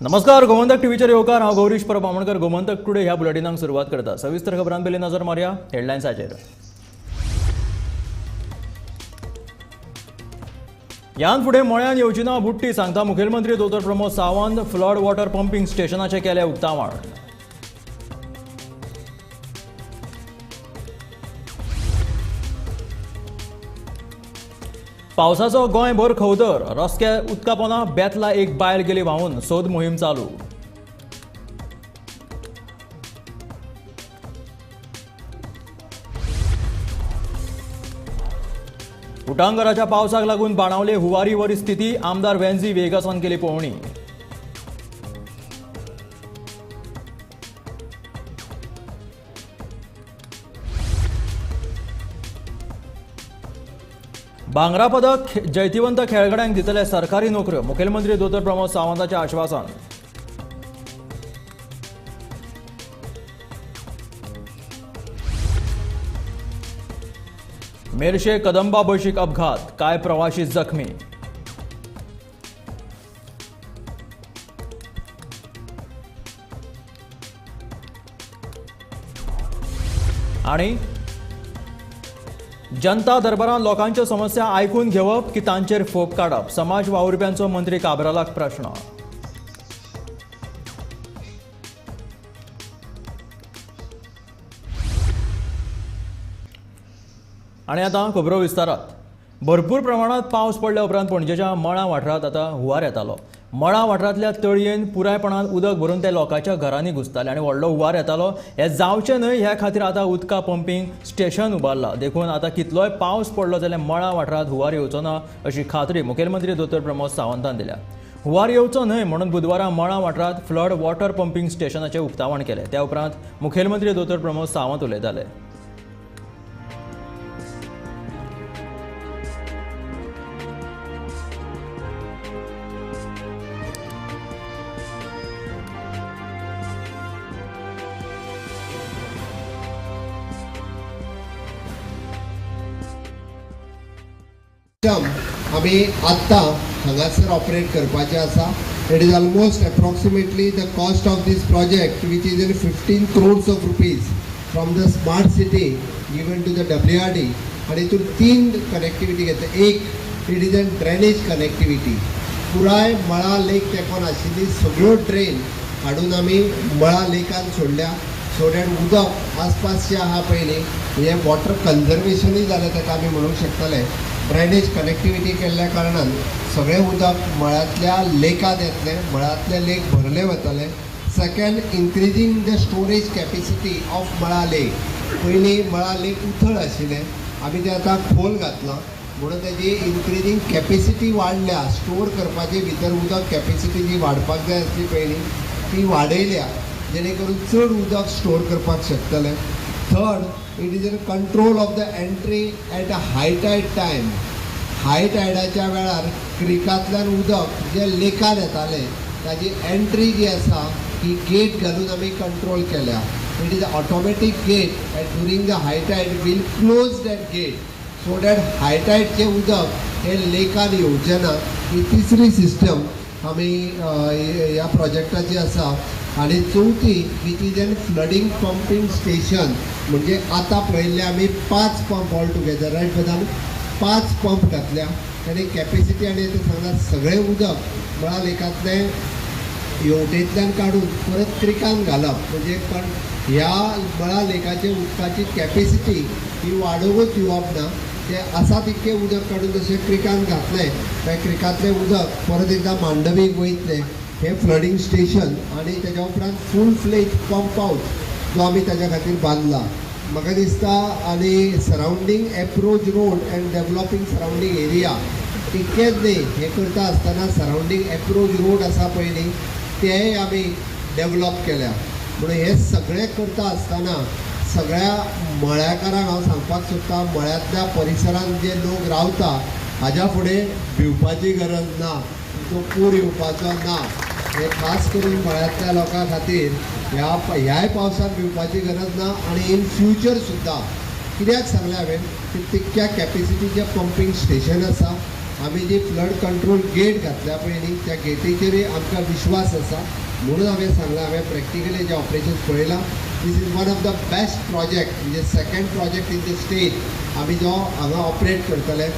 नमस्कार, गोमंतक टीव्हीचेर येवकार. हांव गौरीश परब आमोणकर. गोमंतक टुडे ह्या बुलेटिनाक सुरवात करता. सविस्तर खबरां पयलीं नजर मारया हेडलायन्साचेर. ह्यान फुडें मळ्यान येवची ना बुट्टी, सांगता मुखेलमंत्री दोतोर Pramod Sawant. Flood water pumping स्टेशनाचें केलें उक्तावण. पावसाचो गोंयभर खवदर, रस्त्या उदका पोना बेतला एक बायल गेली व्हांवून, सोद मोहीम चालू. उटांगराच्या पावसाक लागून बाणावले हुवारी वरी स्थिती, आमदार वेन्झी वेगासान केली पळोवणी. भांगरा पदक जैतिवंत खेळगड्यांक दितले सरकारी नोकऱ्यो, मुखेलमंत्री दोतोर प्रमोद सावंताचें आश्वासन. मेरशे कदंबा बशीक अपघात, कांय प्रवाशी जखमी. आनी जनता दरबारान लोकांच्यो समस्या आयकून घेवप की तांचेर फोग काडप, समाज वावुरप्यांचो मंत्री काब्रालाक प्रश्न. आनी आतां खबरो विस्तारात. भरपूर प्रमाणात पावस पडल्या उपरांत पणजेच्या मळा वाठारांत आतां हुंवार येतालो. मळा वाठारांतल्या तळयेन पुरायपणान उदक भरून ते लोकांच्या घरांनी घुसताले आनी व्हडलो हुंवार येतालो. हें जावचें न्हय ह्या खातीर आतां उदका पंपींग स्टेशन उबारलां. देखून आतां कितलोय पावस पडलो जाल्यार मळा वाठारांत हुंवार येवचो ना अशी खात्री मुखेलमंत्री दोतोर प्रमोद सावंतान दिल्या. हुंवार येवचो न्हय म्हणून बुधवारा मळा वाठारांत फ्लड वॉटर पंपींग स्टेशनाचें उक्तावण केलें. त्या उपरांत मुखेलमंत्री दोतोर प्रमोद सावंत उलयताले. आमी आत्तां हांगासर ऑपरेट करपाचें आसा. It is almost approximately the cost of this project which is in 15 crores of rupees from the smart city given to the WRD. आनी हितून तीन कनेक्टिविटी घेतले. एक, it is an drainage connectivity. पुराय मळा लेक तेंकोन आशिल्ली सगळ्यो ड्रेन हाडून आमी मळा लेकान सोडल्या, सो that उदक आसपास जें आहा पळय न्ही, हें वॉटर कन्जर्वेशनूय जालें ताका आमी म्हणूंक शकतले. ड्रेनेज कनेक्टिविटी केल्ल्या कारणान सगळें उदक मळ्यांतल्या लेकांत येतलें, मळ्यांतले लेक भरले वतले. Second, increasing the storage capacity of Mala lake. पयलीं मळा लेक उथळ आशिल्लें, आमी तें आतां खोल घातलां म्हणून तेजी इन्क्रिजींग कॅपेसिटी वाडल्या. स्टोर करपाची भितर उदक कॅपेसिटी जी वाडपाक जाय आसली पयलीं ती वाडयल्या, जेणे करून चड उदक स्टोर करपाक शकतले. Third, it is in control of the entry at a high tide time. High टायडाच्या वेळार क्रिकांतल्यान उदक जें लेकान येतालें ताजी एंट्री जी आसा ही गेट घालून आमी कंट्रोल केल्या. It is automatic gate and during the high tide we'll close that gate so that high टायडचें उदक हें लेकान येवचें ना. ही तिसरी सिस्टम आमी ह्या प्रोजेक्टाची आसा. आनी चवथी, which is an flooding pumping station. म्हणजे आतां पळयल्ले आमी 5 पंप ऑल टुगेदर, रायट प्रधान, 5 पंप घातल्या आनी कॅपेसिटी. आनी ते सांगला सगळें उदक मळा लेकांतलें हेवटेंतल्यान काडून परत क्रिकान घालप, म्हणजे पण ह्या मळा लेकाचे उदकाची कॅपेसिटी ही वाडोवच दिवप ना. ते आसा तितकें उदक काडून जशें क्रिकान घातलें त्या क्रिकांतलें उदक परत एकदां मांडवीक वयतलें. हें फ्लडींग स्टेशन आनी तेज्या उपरांत फूल फ्लेज पंप हावज जो आमी ताज्या खातीर बांदला म्हाका दिसता. आनी surrounding approach road and developing surrounding area इतकेंच न्ही, हें करता आसतना सरावंडींग एप्रोच रोड आसा पळय न्ही, तेय आमी डेवलप केल्या. म्हणून हें सगळें करता आसतना सगळ्या मळ्याकारांक हांव सांगपाक सोदता, मळ्यांतल्या परिसरांत जे लोक रावता हाज्या फुडें भिवपाची गरज ना, तो पूर येवपाचो ना. हे खास करून मळ्यांतल्या लोकां खातीर ह्याय पावसांत भिवपाची गरज ना. आनी इन फ्युचर सुद्दां कित्याक सांगलें हांवें की तितक्या कॅपेसिटीचें पंपींग स्टेशन आसा. आमी जी फ्लड कंट्रोल गेट घातल्या पळय न्ही, त्या गेटीचेरूय आमकां विश्वास आसा. म्हणून हांवें सांगलां, हांवें प्रॅक्टिकली जे ऑपरेशन्स पळयलां, this is one of the best project, म्हणजे second project in the state आमी जो हांगा ऑपरेट करतले.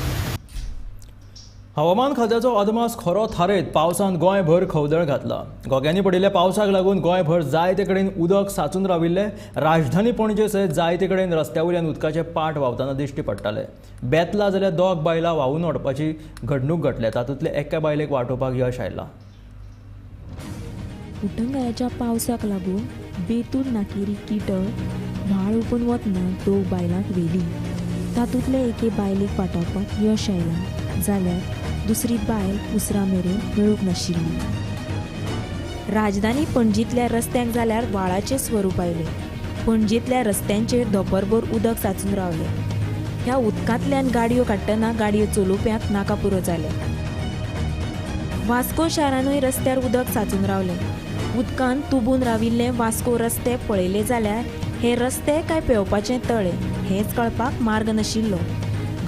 हवामान खात्याचो अदमास खरो थारयत पावसान गोंयभर खवदळ घातला. घोग्यांनी पडिल्ल्या पावसाक लागून गोंयभर जायते कडेन उदक साचून राविल्लें. राजधानी पणजे सयत जायते कडेन रस्त्या वयल्यान उदकाचे पाट व्हांवतना दिश्टी पडटाले. बेतला जाल्यार दोग बायलां व्हांवून वडपाची घडणूक घडल्या. तातूंतले एका बायलेक वाटोवपाक यश आयलां. उटंगाराच्या पावसाक लागून बेतूल नाकेरी किटळ व्हाळ हुपून वतना दोग बायलांक व्हेली. तातूंतले एके बायलेक वाटावपाक यश आयलां, जाल्यार दुसरी बायल उसरां मेरेन मेळूंक नाशिल्ली. राजधानी पणजींतल्या रस्त्यांक जाल्यार व्हाळाचें स्वरूप आयलें. पणजेंतल्या रस्त्यांचेर धोंपरभर उदक साचून रावलें. ह्या उदकांतल्यान गाडयो काडटना गाडयो चलोवप्यांक नाका पुरो जालें. वास्को शारानूय रस्त्यार उदक साचून रावलें. उदकान तुबून राविल्ले वास्को रस्ते पळयले जाल्यार हे रस्ते काय पेंवपाचें तळें हेंच कळपाक मार्ग नाशिल्लो.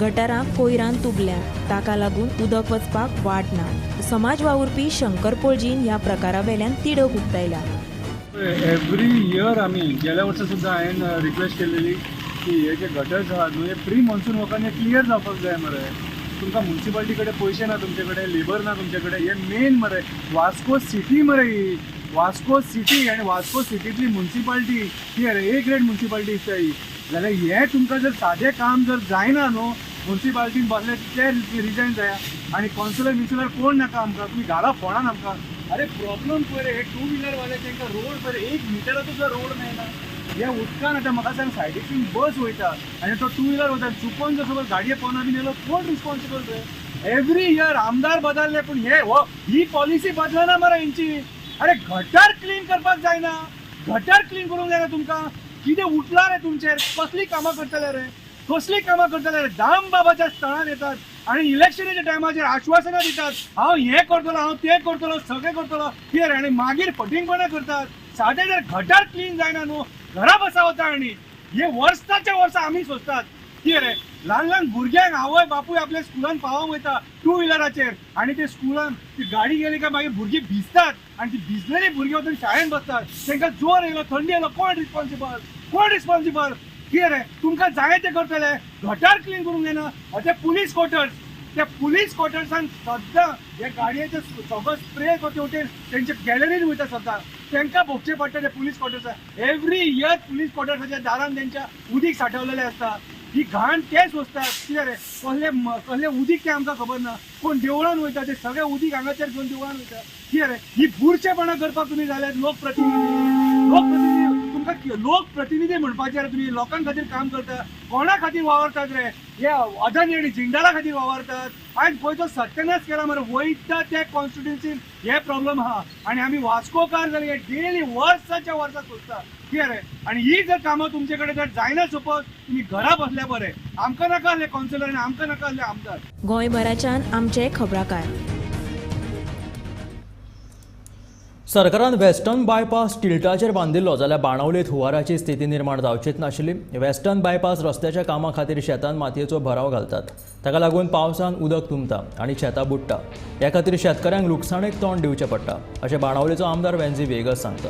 गटारां कोयरान तुबल्यांत, ताका लागून उदक वचपाक वाट ना. समाज वावुरपी शंकर पोळजीन ह्या प्रकारा वेल्यान तिडक उक्तायल्या. एवरी इयर आमी गेल्या वर्सा सुद्दां हांवें रिक्वेस्ट केलेली की हे जे गटर्स आहात न्हू, हे प्री मॉन्सून वर्कान हे क्लियर जावपाक जाय मरे. तुमकां मुन्सिपालिटी कडेन पयशे ना, तुमचे कडेन लेबर ना तुमचे कडेन. हे मेन मरे वास्को सिटी मरे, ही वास्को सिटी आनी वास्को सिटींतली मुन्सिपालिटी ही ए ग्रेड मुन्सिपालिटी दिसता ही. जाल्यार हें तुमकां जर सादें काम जर जायना न्हू, मुन्सिपालिटीन बसले ते रिजायन जाया आनी कॉन्सुलर मिन्सुलर कोण नाका आमकां, तुमी घाला फोणान आमकां. अरे प्रॉब्लम पळय रे, हे टू व्हिलरवाले तांकां रोड पळय, 1 मिटराचो सुद्दां रोड मेळना. हे उदकान आतां म्हाका सांग, सायडीसून बस वयता आनी तो टू व्हिलर वयता, चुकोन जर समज गाडये पोंदा बीन येयलो, कोण रिस्पॉन्सिबल रे? एवरी इयर आमदार बदलले, पूण हे हो ही पॉलिसी बदलना मरे हेंची. अरे गटर क्लीन करपाक जायना, गटर क्लीन करूंक जायना तुमकां. कितें उठलां रे तुमचेर? कसलीं कामां करतले रे? कसलीं कामां करतले रे? दामबाबाच्या स्थळान येतात आनी इलेक्शनाच्या टायमाचेर आश्वासनां दितात, हांव हें करतलो, हांव तें करतलो, सगळें करतलो कितें रे, आनी मागीर फटींगपणां करतात. सादें जर गटर क्लीन जायना न्हू, घरा बसा वता. आनी हे वर्साच्या वर्सा आमी सोंसतात कितें रे. ल्हान ल्हान भुरग्यांक आवय बापूय आपल्या स्कुलान पावोवंक वयता टू व्हिलराचेर, आनी ते स्कुलान ती गाडी गेली काय मागीर भुरगीं भिजतात आनी ती भिजलेली भुरगीं वचून शाळेन बसतात. तांकां जोर येयलो, थंडी येयलो, कोण रिस्पॉन्सिबल? कोण रिस्पॉन्सिबल कितें रे? तुमकां जाय तें करतले, गटर क्लीन करूंक जायना. ते पुलीस क्वॉर्टर्स, त्या पुलीस क्वॉर्टर्सान सद्दां हे गाडयेचे सगळो स्प्रे करते वटेन तेंच्या गॅलरीन वयता सद्दां, तांकां भोगचें पडटा ते पुलीस क्वॉर्टर्सान. एवरी इयर पुलीस क्वॉर्टर्साच्या दारान तेंच्या उदीक साठवलेलें आसता. ही घाण ते सोंसतात कितें रे. कसले कसलें उदीक तें आमकां खबर ना. कोण देवळान वयता ते सगळें उदीक हांगाचेर घेवन देवळान वयता कितें रे. ही बुरशेपणां करपाक तुमी जाल्यार लोकप्रतिनिधी, लोकप्रतिनिधी तुमकां लोकप्रतिनिधी म्हणपाचेर तुमी लोकां खातीर काम करता, कोणा खातीर वावरतात रे? हे अदानी आनी जिंदाला खातीर वावरतात. आयज गोंयचो सत्यानाश केला मरे. वयता त्या कॉन्स्टिट्युन्सीन हे प्रॉब्लम आहा आनी आमी वास्कोकार जाल्यार हे डेली वर्साच्या वर्सा सोंसता कितें रे. आनी ही जर कामां तुमचे कडेन जर जायना सपोज, तुमी घरा बसल्या बरें. आमकां नाका आसले कॉन्सुलर आनी आमकां नाका आसले आमदार. गोंयभराच्यान आमचे खबराकार. सरकारान वेस्टर्न बायपास टिल्टाचेर बांदिल्लो जाल्यार बाणावलेंत हुंवाराची स्थिती निर्माण जावचीच नाशिल्ली. वेस्टर्न बायपास रस्त्याच्या कामा खातीर शेतान मातयेचो भराव घालतात, ताका लागून पावसान उदक तुंबता आनी शेतां बुडटा. ह्या खातीर शेतकऱ्यांक लुकसाणेक तोंड दिवचें पडटा अशें बाणावलेचो आमदार वेन्झी व्हिएगस सांगता.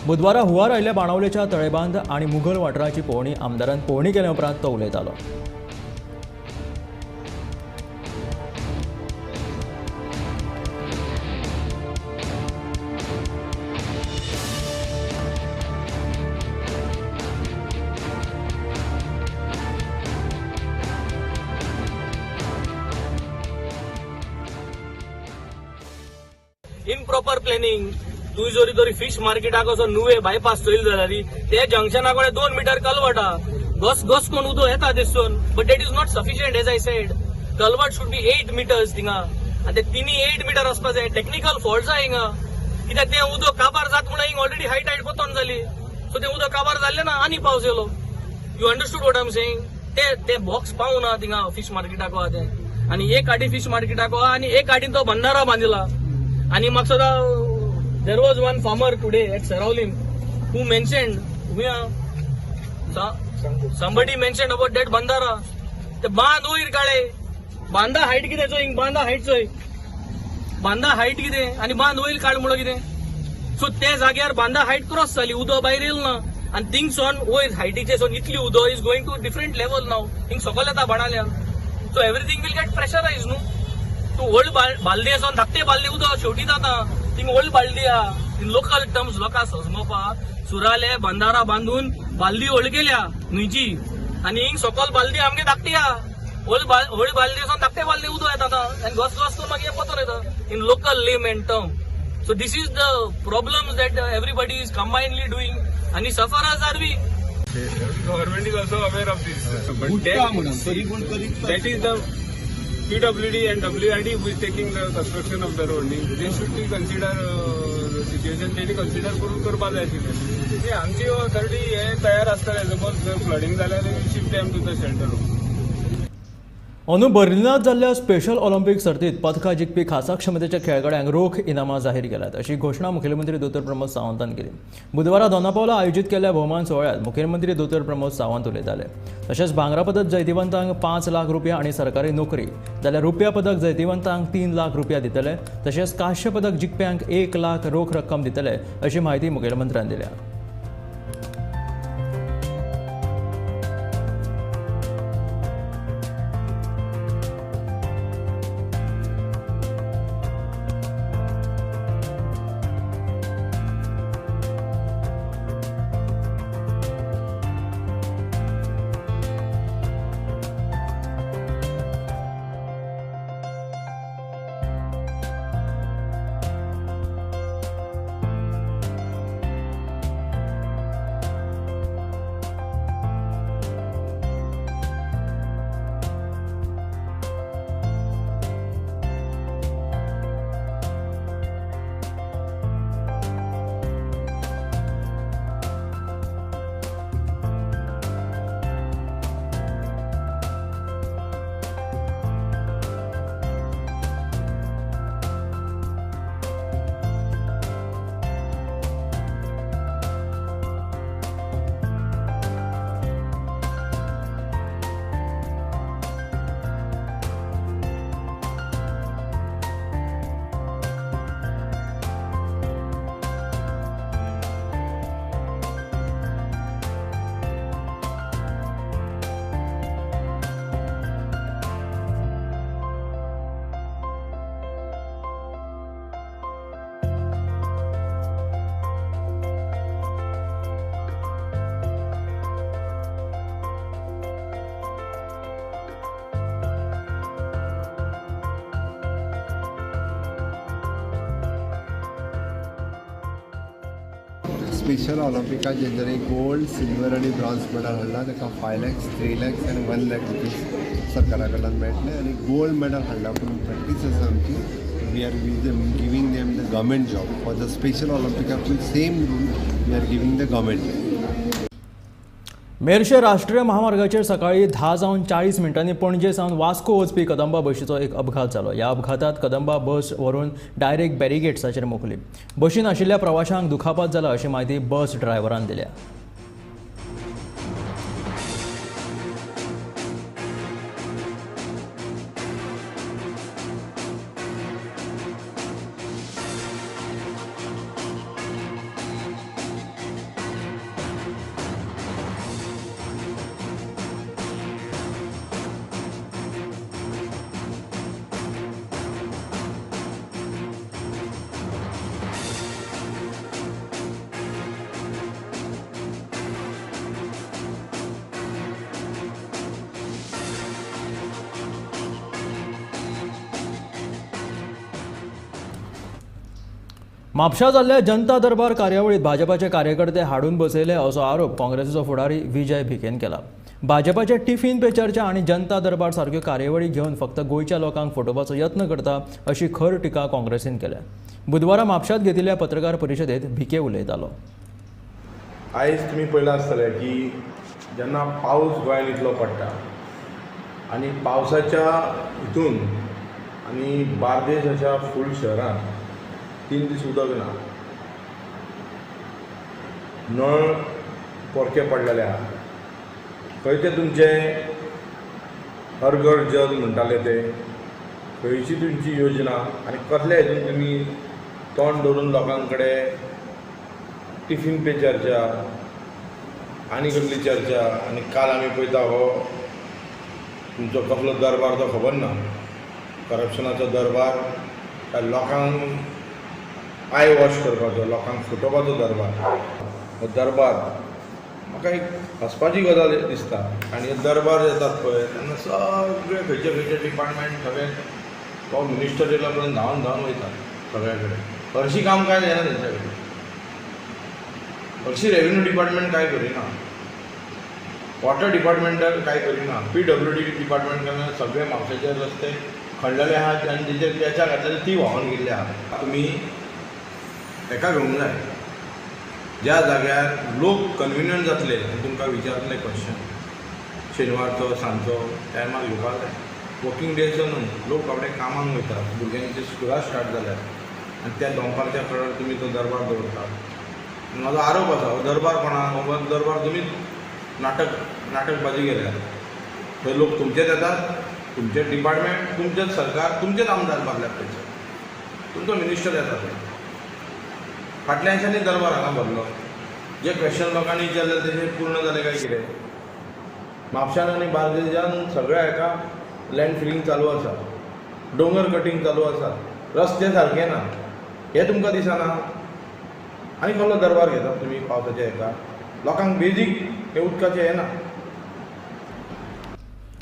बुधवारा हुंवार आयिल्ल्या बाणावलेच्या तळेबांद आनी मुघल वाठाराची पळोवणी आमदारान पळोवणी केल्या उपरांत तो उलयतालो. Improper planning. तूं जरी तरी फिश मार्केटाक असो नुवे बायपास चोयल जाल्यार ते जंक्शना कडेन 2 मिटर कलवट आहा. घस घस कोण उदक येता दिसून, but that is not sufficient. As I said, culvert should be 8 meters थिंगा आनी ते तिनी 8 मिटर आसपा जाय. टेक्निकल फॉल्ट आहा हिंगा, कित्याक तें उदक काबार जात म्हणून हिंग ऑलरेडी हाय टायड पोतोन जाली. सो तें उदक काबार जाल्लें ना आनी पावस येयलो. You understood what I am saying? ते बॉक्स पावना थिंगा फिश मार्केटाक आहा तें, आनी एक आडी फिश मार्केटाक आहा आनी एक आडीन तो बंदारा बांदिला. आनी म्हाका सदां there was one farmer today at Seraulim who mentioned, somebody mentioned about that bandara. ते बांद वयर काडे, बांदा हायट कितें चोय, बांदा हायट चोय, बांदा हायट कितें आनी बांद वयर काड म्हणलो कितें. सो त्या जाग्यार बांदा हायट क्रॉस जाली, उदक भायर येयल ना आनी थिंगसोन वयर हायटीचे सोन इतली उदक is going to different level now. Thing सकयल येता बाणाल्यान. So everything will get pressurise न्हू. तूं व्हड बालदी आसोन धाकटे बालदी उदक शेवटी जाता. थिंग व्हड बालदी आहा. इन लोकल टर्म्स लोकांक सजमोवपाक सुराले बंदारा बांदून बालदी व्हड केल्या न्हंयची आनी हिंग सकयल बालदी आमगे धाकटी आहा. व्हड बालदी आसून धाकटे बालदी उदक येता आतां आनी घस घस करून मागीर पतोर येता in local layman term. So this is the problems that everybody is combinedly doing आनी sufferers are we. Government is also aware of this. But that is the PWD and WID who is taking the construction of the road. They should be consider the situation. They consider करून करपा जाय आशिल्लें. आमची authority हे तयार आसतले. Suppose flooding जाल्यार shift them to the shelter room. अंदू बर्लिनांत जाल्ल्या स्पेशल ऑलिम्पिक सर्तीत पदकां जिखपी खासा क्षमतेच्या खेळगड्यांक रोख इनामां जाहीर केल्यात अशी घोशणा मुखेलमंत्री दोतोर प्रमोद सावंतान केली. बुधवारा दोनापावला आयोजीत केल्ल्या भोवमान सुवाळ्यांत मुखेलमंत्री दोतोर प्रमोद सावंत उलयताले. तशेंच भांगरा पदक जैतिवंतांक 5 लाख रुपया आनी सरकारी नोकरी जाल्यार रुप्या पदक जैतिवंतांक 3 लाख रुपया दितले. तशेंच कांस्य पदक जिखप्यांक 1 लाख रोख रक्कम दितले अशी म्हायती मुखेलमंत्र्यान दिल्या. स्पेशल ऑलिम्पिका जेंच्यांनी गोल्ड, सिल्वर आनी ब्रॉन्ज मेडल हाडला ताका 5 lakhs, 3 lakhs आनी 1 लाख रुपीज सरकारा कडल्यान मेळटले. आनी गोल्ड मेडल हाडला पूण प्रॅक्टीस आसा आमची. We are giving them the government job for the special ऑलिम्पिकाकूय same rule we are giving the government job. Merces राष्ट्रीय महामार्गाचेर सकाळी 10:40 पणजे सावन वास्को वचपी कदंबा बशीचो एक अपघात जालो. ह्या अपघातांत कदंबा बस व्हरून डायरेक्ट बॅरिगेट्साचेर मोखली. बशीन आशिल्ल्या प्रवाशांक दुखापत जाला अशी म्हायती बस ड्रायव्हरान दिल्या. म्हापशा जाल्ल्या जनता दरबार कार्यावळीत भाजपाचे कार्यकर्ते हाडून बसयले असो आरोप काँग्रेसीचो फुडारी विजय भिकेन केला. भाजपाचे टिफिन पे चर्चा आनी जनता दरबार सारक्यो कार्यावळी घेवन फक्त गोंयच्या लोकांक फटोवपाचो यत्न करता अशी खर टिका काँग्रेसीन केल्या. बुधवारा म्हापशांत घेतिल्ल्या पत्रकार परिशदेत भिके उलयतालो. आयज तुमी पळयलां आसतलें की जेन्ना पावस गोंयांत इतलो पडटा आनी पावसाच्या हितून आनी बार्देश अशा फूल शहरांत 3 दीस उदक ना, नळ पोरके पडलेले आहा, खंय ते तुमचे हर घर जल म्हणटाले ते खंयची तुमची योजना आनी कसल्या हितून तुमी तोंड दवरून लोकां कडेन टिफीन पे चर्चा आनी कसली चर्चा. आनी काल आमी पळयता हो तुमचो कसलो दरबार तो खबर ना, करप्शनाचो दरबार काय लोकांक I wash करपाचो, लोकांक फटोवपाचो दरबार. हो दरबार म्हाका एक हसपाची गजाल दिसता. आनी हे दरबार येतात पळय तेन्ना सगळे खंयचे खंयचे डिपार्टमेंट सगळे तो मिनिस्टर येयला पर्यंत धांवन धांवन वयता सगळ्या कडेन. हरशीं काम कांय जायना तेंच्या कडेन, हरशीं रेवेन्यू डिपार्टमेंट कांय करिना, वॉटर डिपार्टमेंटाक कांय करिना, PWD department करिना. सगळे म्हापशेचे रस्ते खणलेले आहात आनी तेजेर पेचां घातलेले ती व्हांवन गेल्ली आहा. तुमी हेका घेवंक जाय ज्या जाग्यार लोक कन्विनियंट जातले आनी तुमकां विचारतले क्वेश्चन शेनवारचो सांजचो टायमार घेवपाक जाय. वर्कींग डेजो न्हू, लोक बाबडे कामाक वयता, भुरग्यांची स्कुलां स्टार्ट जाल्यात आनी त्या दनपारच्या कडेन तुमी तो दरबार दवरतात. म्हाजो आरोप आसा हो दरबार कोणाक, हो दरबार तुमी नाटकबाजी केल्या. थंय लोक तुमचेच येतात, तुमचेच डिपार्टमेंट, तुमचेच सरकार, तुमचेच आमदार बारल्यात थंयसर, तुमचो मिनिस्टर येता थंय. फाटल्या दिसांनी दरबार हांगा भरलो, जे क्वेश्चन लोकांनी विचारले तेजेर पूर्ण जालें काय कितें. म्हापशान आनी बार्देजान सगळ्या हेका लँड फिलींग चालू आसा, दोंगर कटींग चालू आसा, रस्ते सारके ना, हें तुमकां दिसना. आनी कसलो दरबार घेतात तुमी पावसाच्या हेका? लोकांक बेजीक हें उदकाचें हें ना.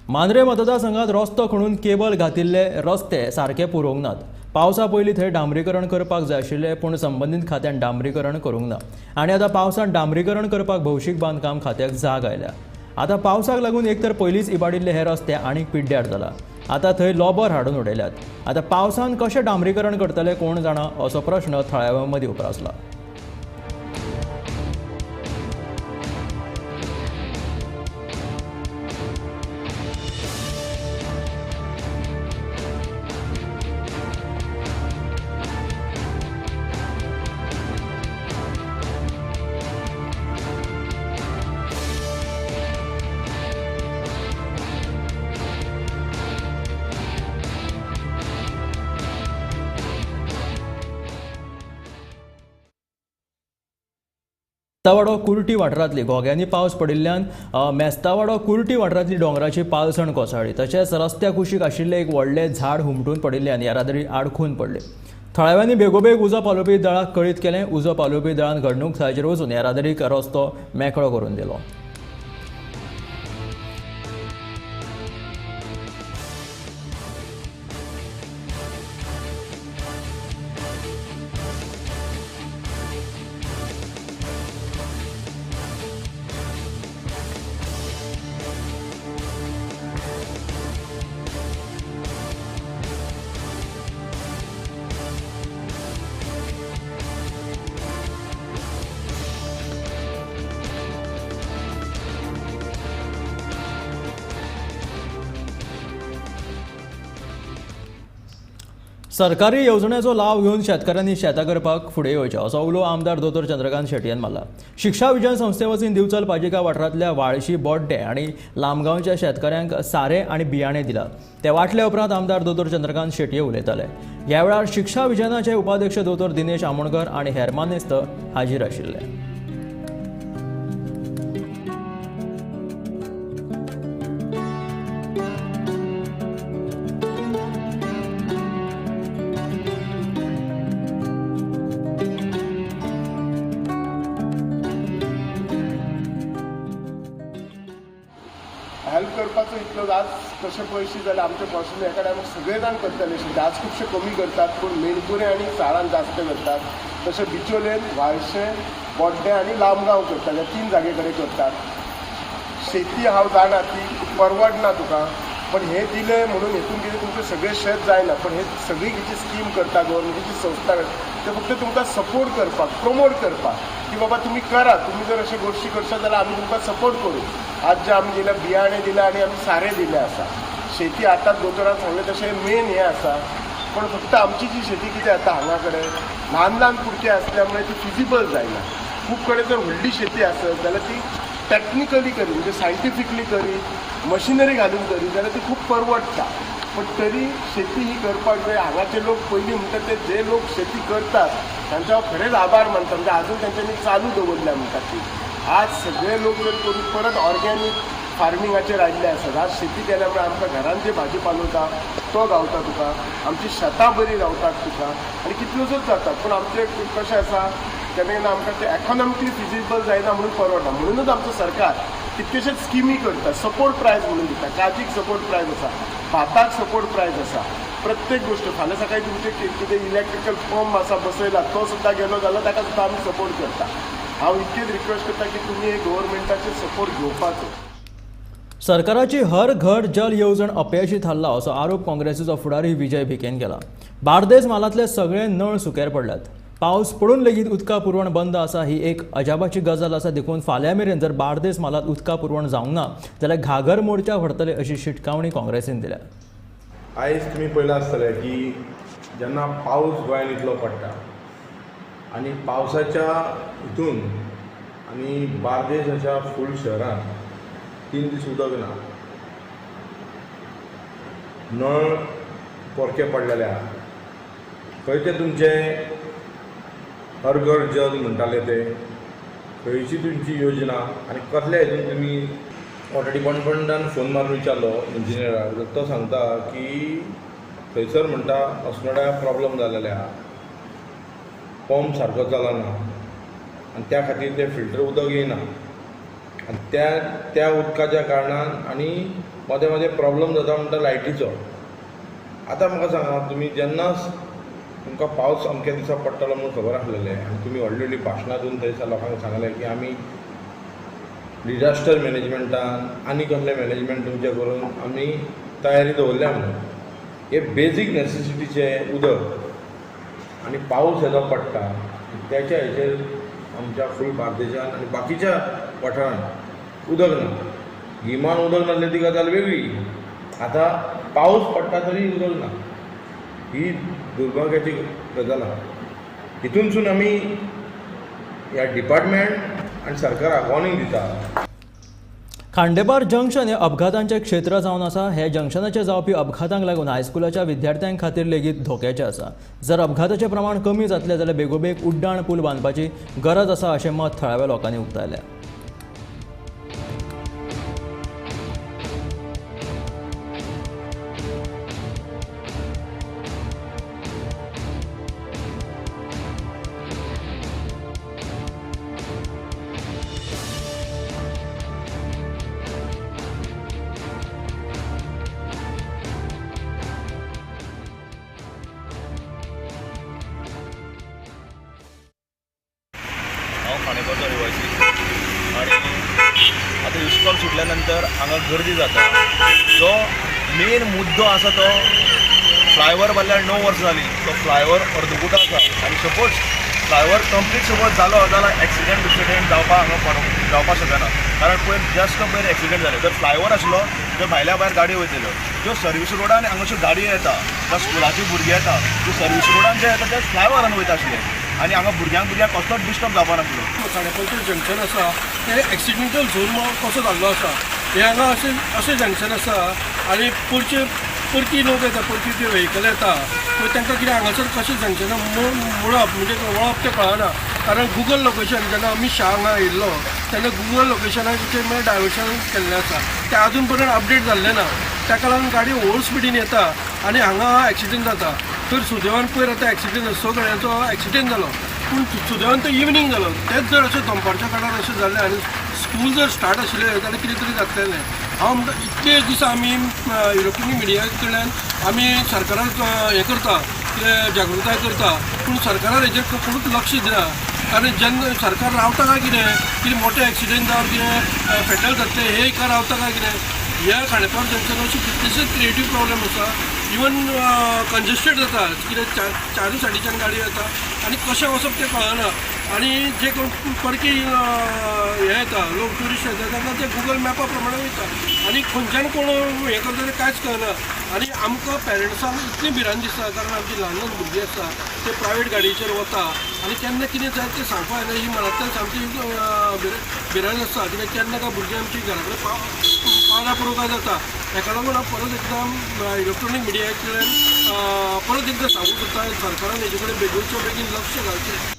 मांद्रे मतदारसंघात रस्तो खणून केबल घातिल्ले रस्ते सारके पुरोवंक नात. पावसा पयलीं थंय डांबरीकरण करपाक जाय आशिल्लें, पूण संबंदीत खात्यान डांबरीकरण करूंक ना आनी आतां पावसान डांबरीकरण करपाक भौशीक बांदकाम खात्याक जाग आयल्या. आतां पावसाक लागून एक तर पयलींच इबाडिल्ले हे रस्ते आनीक पिड्ड्यार जाला. आतां थंय लोबर हाडून उडयल्यात. आतां पावसान कशें डांबरीकरण करतले कोण जाणा असो प्रश्न थळाव्यां मदीं उप्रासला. मेस्तावाडो कुर्टी वाठारांतली घोग्यांनी पावस पडिल्ल्यान मेस्तावाडो कुर्टी वाठारांतली दोंगराची पालसण कोसळ्ळी. तशेंच रस्त्या कुशीक आशिल्लें एक व्हडलें झाड हुमटून पडिल्ल्यान येरादारी आडखून पडली. थळाव्यांनी बेगोबेग उजो पालोवपी दळाक कळीत केलें. उजो पालोवपी दळान घडणूक थळाचेर वचून येरादारीक रस्तो मेकळो करून दिलो. सरकारी येवजण्याचो लाव घेवन शेतकारांनी शेतां करपाक फुडें येवचें असो उलो आमदार दोतोर चंद्रकांत शेटयान मारला. शिक्षा विजन संस्थे वतीन दिवचल पाजिका वाठारांतल्या वाळशी बोड्डे आनी लामगांवच्या शेतकाऱ्यांक सारें आनी बियाणें दिलां. ते वांटले उपरांत आमदार दोतोर चंद्रकांत शेटये उलयताले. ह्या वेळार शिक्षा विजनाचे उपाध्यक्ष दोतोर दिनेश आमोणकर आनी हेर मानेस्त हाजीर आशिल्ले. हेल्प करपाचो इतलो आज तशें पयशे जाल्यार आमचे पासून एका टायमार सगळे जाण करताले शेती. आज खुबशे कमी करतात, पूण मेणकुरे आनी साळान जास्त करतात. तशें बिचोलेन, व्हाळशें, बोड्डें आनी लामगांव करतात, ह्या 3 जागे कडेन करतात. शेती हांव जाणा ती परवडना तुका, पण हे दिलें म्हणून हेतून कितें तुमचें सगळें शेत जायना. पण हे सगळी जी स्कीम करता गव्हर्मेंटाची संस्था करता ते फक्त तुमकां सपोर्ट करपाक, प्रमोट करपाक की बाबा तुमी करा, तुमी जर अशे गोश्टी करशात जाल्यार आमी तुमकां सपोर्ट करूं. आज जे आमी दिल्या बियाणे दिल्या आनी आमी सारें दिलें आसा. शेती आतांच दोतोरान सांगलें तशें मेन हें आसा, पण फक्त आमची जी शेती कितें जाता हांगा कडेन ल्हान ल्हान कुडके आसल्या मुळे ती फिजिबल जायना. खूब कडेन जर व्हडली शेती आसत जाल्यार ती टॅक्निकली करी, म्हणजे सायंटिफिकली करी, मशिनरी घालून करी जाल्यार ती खूब परवडटा. पण तरी शेती ही करपाक जाय. हांगाचे लोक पयलीं म्हणटा ते जे लोक शेती करतात तांचे हांव खरेंच आभार मानता, म्हणजे आजून तांच्यांनी चालू दवरल्या म्हणटा ती. आज सगळे लोक जर करून परत ऑर्गॅनीक फार्मिंगाचेर आयिल्ले आसात. आज शेती केल्या मुळे आमकां घरान जे भाजी पालो तो गावता तुका, आमची शेतां बरीं गावतात तुका आनी कितल्योश्योच जातात. पूण आमचें कशें आसा, केन्ना केन्ना आमकां तें एकोनॉमिकली फिजिबल जायना म्हणून परवडना. म्हणूनच आमचो सरकार कितलेशेच स्किमी करता, सपोर्ट प्रायस म्हणून दिता. काजीक सपोर्ट प्रायस आसा, भाताक सपोर्ट प्रायस आसा, प्रत्येक गोश्ट. फाल्यां सकाळी तुमचें कितें इलेक्ट्रिकल पंप आसा बसयला तो सुद्दां गेलो जाल्यार ताका सुद्दां आमी सपोर्ट करता. हांव इतकेच रिक्वेस्ट करता की तुमी हे गव्हर्मेंटाचे सपोर्ट घेवपाचो. सरकाराची हर घर जल येवजण अपयशी थारला असो आरोप काँग्रेसीचो फुडारी विजय भिकेन केला. बार्देस म्हालांतले सगळे नळ सुक्यार पडल्यात. पावस पडून लेगीत उदका पुरवण बंद आसा ही एक अजापाची गजाल आसा. देखून फाल्यां मेरेन जर बार्देस म्हालांत उदका पुरवण जावंक ना जाल्यार घागर मोर्चा व्हरतले अशी शिटकावणी काँग्रेसीन दिल्या. आयज तुमी पळयलां आसतलें की जेन्ना पावस गोंयांत इतलो पडटा आनी पावसाच्या हितून आनी बार्देस अशा फूल शहरांत 3 दीस उदक ना, नळ पोरके पडलेले आहा. खंय ते तुमचे हर घर जल म्हणटाले ते खंयची तुमची योजना आनी कसल्या हितून तुमी वॉटर डिपार्टमेंटान फोन मारून विचारलो इंजिनियराक, तो सांगता की थंयसर म्हणटा अस्नोड्या प्रॉब्लम जालेले आहा, पंप सारको चलना आनी त्या खातीर तें फिल्टर उदक येयना आनी त्या त्या उदकाच्या कारणान आनी मदें मदें प्रॉब्लम जाता म्हणटा लायटीचो. आतां म्हाका सांगा, तुमी जेन्ना तुमकां पावस अमक्या दिसा पडटलो म्हूण खबर आसलेलें आनी तुमी व्हडली व्हडली भाशणां दिवन थंयसर लोकांक सांगलें की आमी डिजास्टर मॅनेजमेंटान आनी कसलें मॅनेजमेंट तुमचें करून आमी तयारी दवरल्या म्हणून, हे बेजीक नॅसेसिटीचें उदक आनी पावस येदो पडटा त्याच्या हेचेर आमच्या फूल बार्देशान आनी बाकीच्या वाठारांत उदक ना. गिमान उदक नासलें ती गजाल वेगळी, आतां पावस पडटा तरी उदक ना, ही दुर्भाग्याची गजाल आहा. हितूनसून आमी ह्या डिपार्टमेंट आनी सरकाराक वॉर्निंग दिता. खांडेपार जंक्शन हे अपघातांचें क्षेत्र जावन आसा. हे जंक्शनाचेर जावपी अपघातांक लागून हायस्कुलाच्या विद्यार्थ्यां खातीर लेगीत धोक्याचें आसा. जर अपघाताचें प्रमाण कमी जातलें जाल्यार बेगोबेग उड्डाण पूल बांदपाची गरज आसा अशें मत थळाव्या लोकांनी उक्तायलें. खांडेपारचो रहिवासी आनी आतां इस्कॉल सुटल्या नंतर हांगा गर्दी जाता. जो मेन मुद्दो आसा तो फ्लायओवर बांदल्यार 9 वर्सां जालीं, तो फ्लायओवर अर्दकुटो आसा आनी सपोज फ्लायओवर कंप्लीट सपोज जालो जाल्यार एक्सिडेंट बिक्सिडेंट जावपाक हांगा जावपाक शकना, कारण पयर जस्ट पयर एक्सिडेंट जाले. जर फ्लायओवर आसलो जर भायल्या भायर गाडयो वयतल्यो, ज्यो सर्वीस रोडान हांगासर गाडयो येता, स्कुलाच्यो भुरगे येता, त्यो सर्वीस रोडान जे येता ते फ्लायओवरान वयता आसले आनी हांगा भुरग्यांक कसलोच डिस्टर्ब जावपा नासलो. खांडेपारचें जंक्शन आसा तें एक्सिडेंटल झोन कसो जाल्लो आसा. हें हांगा अशें अशें जंक्शन आसा आनी परकी लोक येता, परकी जे व्हेकल येता पळय तांकां कितें हांगासर कशें जंक्शनां मुळप म्हणजे वळप तें कळना. कारण गुगल लोकेशन जेन्ना अमीत शाह हांगा आयिल्लो तेन्ना गुगल लोकेशनाचेर म्हळ्यार डायवर्शन केल्लें आसा, तें आजून पर्यंत अपडेट जाल्लें ना. ताका लागून गाडी ओवर स्पिडीन येता आनी हांगा एक्सिडेंट जाता. तर सुदैवान पयर आतां एक्सिडेंट 6 गाडयांचो एक्सिडेंट जालो, पूण सुदैवान तो इवनींग जालो. तेच जर अशें दनपारच्या काळार अशें जालें आनी स्कूल जर स्टार्ट आशिल्लें जाल्यार कितें तरी जातलें. हांव म्हणटा इतले दीस आमी इलेक्ट्रॉनीक मिडिया कडल्यान आमी सरकाराक हें करता, कितें जागृताय करता, पूण सरकारान हेजेर कोणूच लक्ष दिना. कारण जेन्ना सरकार रावता काय कितें कितें मोठे एक्सिडेंट जावन कितें फेटल जातलें हे एका रावता काय कितें. ह्या खांडेपार जंक्शन अशे कितलेशेच क्रिएटीव प्रॉब्लेम आसा. इवन कंजेस्टेड जाता, कित्याक चारूय सायडीच्यान गाडयो येता आनी कशें वचप तें कळना. आनी जे कोण परकी हे येता लोक, ट्युरिस्ट येता, तांकां ते गुगल मॅपा प्रमाणे वयता आनी खंयच्यान कोण हें करता तें कांयच कळना. आनी आमकां पेरंट्सांक इतली भिरांत दिसता, कारण आमची ल्हान ल्हान भुरगीं आसा, ते प्रायवेट गाडयेचेर वता आनी केन्ना कितें जायत तें सांगपा जायना. ही मनांतल्यान सामकी भिरांत आसता, कित्याक केन्ना काय भुरगीं आमची घरा कडेन पावना पुरो काय जाता. हेका लागून हांव परत एकदां इलेक्ट्रॉनीक मिडियातल्यान परत एकदां सांगूंक सोदता, सरकारान हेजे कडेन बेगीनच्या बेगीन लक्ष घालचें.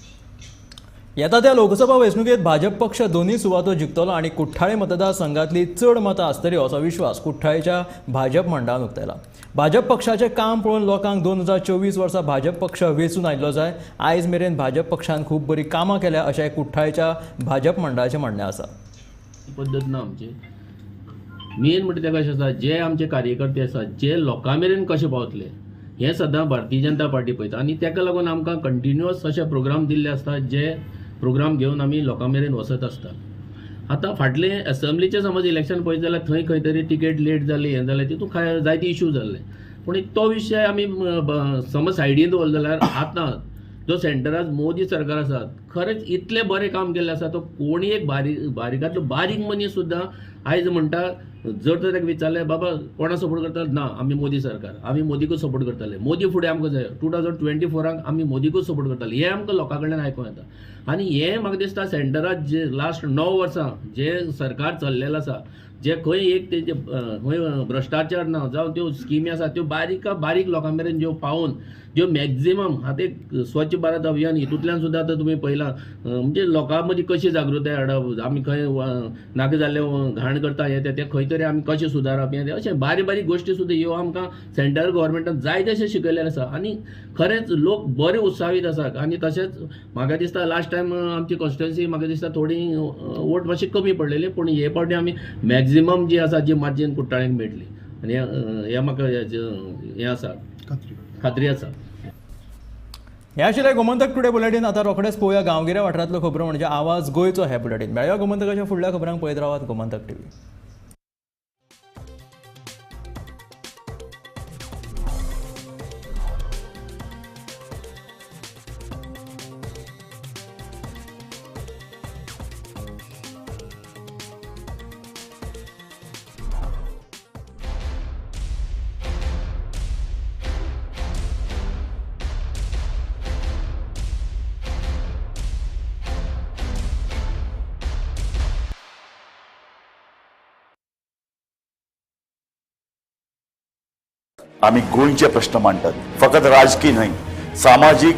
येता त्या लोकसभा वेंचणुकेत भाजप पक्ष दोन्ही सुवातो जिखतलो आनी कुठ्ठाळे मतदारसंघातली चड मतां आसतली असो विश्वास कुठ्ठाळेच्या भाजप मंडळान उक्तायला. भाजप पक्षाचें काम पळोवन लोकांक 2024 वर्सा भाजप पक्ष वेंचून आयिल्लो जाय. आयज मेरेन भाजप पक्षान खूब बरी कामां केल्या अशें कुठ्ठाळेच्या भाजप मंडळाचें म्हणणें आसा. पद्दत ना आमची. मेन म्हणटा तें कशें आसा, जे आमचे कार्यकर्ते आसा जे लोकां मेरेन कशें पावतले हें सदां भारतीय जनता पार्टी पळयता आनी ताका लागून आमकां कंटिन्युअस अशे प्रोग्राम दिल्ले आसता, जे प्रोग्राम घेवन आमी लोकां मेरेन वचत आसता. आतां फाटले एसेंब्लीचें समज इलेक्शन पळयत जाल्यार थंय खंय तरी तिकेट लेट जाली, हें जालें, तितूंत जायते इशू जाल्ले. पूण तो विशय आमी समज सायडीन दवरलो जाल्यार आतां जो सेंटरान मोदी सरकार आसा, खरेंच इतलें बरें काम केल्लें आसा, तो कोणी एक बारीकांतलो बारीक मनीस सुद्दां आयज म्हणटा, जर तर ताका विचारलें बाबा कोणा सपोर्ट करता, ना आमी मोदी सरकार, आमी मोदीकूच सपोर्ट करताले, मोदी फुडें आमकां जाय, 2024 आमी मोदीकूच सपोर्ट करताले, हें आमकां लोकां कडल्यान आयकूंक येता. आनी हें म्हाका दिसता सेंटरात जे लास्ट 9 वर्सां जे सरकार चल्लेलें आसा, जे खंय एक तेंचे खंय भ्रश्टाचार ना, जावं त्यो स्किमी आसा त्यो बारीक बारीक लोकां मेरेन ज्यो पावोवन ज्यो मॅक्झिमम आतां एक स्वच्छ भारत अभियान हितूंतल्यान सुद्दां आतां तुमी पळयलां, म्हणजे लोकां मदीं कशी जागृताय हाडप, आमी खंय नाका जाल्लें घाण करता हें तें खंय तरी आमी कशें सुदारप हें तें, अशें बारीक बारीक गोश्टी सुद्दां ह्यो आमकां सेंट्रल गव्हर्मेंटान जाय तशें शिकयलेलें आसा आनी खरेंच लोक बरे उत्साहीत आसात. आनी तशेंच म्हाका दिसता लास्ट टायम आमची कॉन्स्टिट्युएन्सी म्हाका दिसता थोडी वोट मातशी कमी पडलेली, पूण हे फावटी आमी मॅक्झिमम जी आसा जी मार्जीन कुट्टाळेक मेळटली आनी हें म्हाका हें आसा, खात्री आसा. हे आशिल्लें गोमंतक टुडे बुलेटीन. आतां रोखडेच पळोवया गांवगिऱ्या वाठारांतल्यो खबरो म्हणजे आवाज गोंयचो हे बुलेटीन. मेळया गोमंतकाच्या फुडल्या खबरांक. पळयत रावात गोमंतक टीव्ही. आमी गोंयचे प्रश्न मांडटात, फकत राजकीय न्हय, सामाजीक,